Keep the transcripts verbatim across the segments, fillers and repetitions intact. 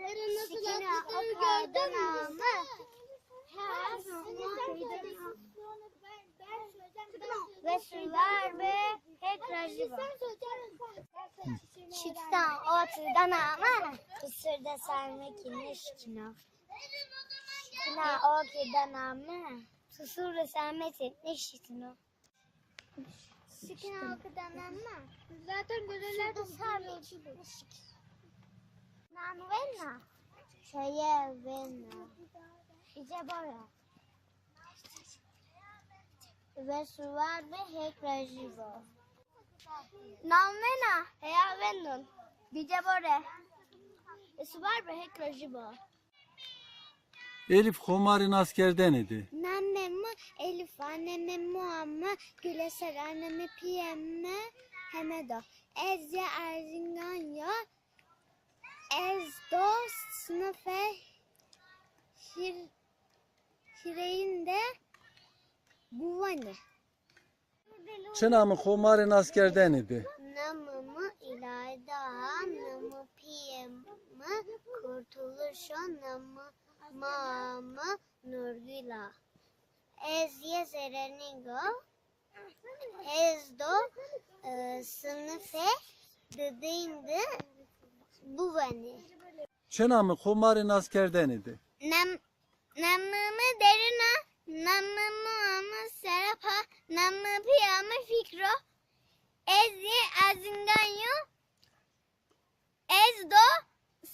Şikîna o kerdena mi. Ve sular bi hek rajî ba. Şikîna o kerdena mi. Qisir de sermekî nişkîna. Şikîna o kerdena mi. Qisir de sermekî nişkîna. Şikîna o kerdena mi. Zaten gözeler de sarmekî. Nan vena. Çeye vena. Îce bora. Ve sular bi hek rajî bo. Nan vena, heya venon. Bîce bore. Ve sular bi hek rajî bo. Elîf, xo ma rê nas kerdene de. Namê mi Elîf a, namê moa mi Gule ser a, namê pîyê mi Hemed o. Ez yê Erzingan yo. Ez do sinifê hîr-, hîrêyin de biwanî. Çina mi, xo ma rê nas kerdene de. Namê mi Îlayda, namê pîyê mi Kurtuluş o, namê maa mi Nurgül a. Ez yê Zerrnîg o. Ez do, e, sinifê didin de biwanî. Çina mi, xo ma rê nas kerdene de. Nam-, namê mi Derin a, namê moa mi Serap a, namê pîya mi Fikr o. Ez yê Erzingan yo. Ez do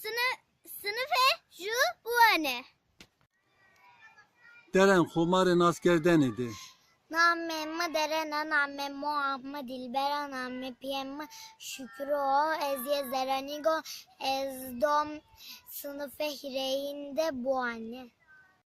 sini-, sinifê ju biwanî. Deren, xo ma rê nas kerdene de. Namê mi Deren a, namê moa mi Dilber a, namê pîyê mi Şükrü o, ez yê Zerrnîg o, ez do sinifê hîrêyin de biwanî.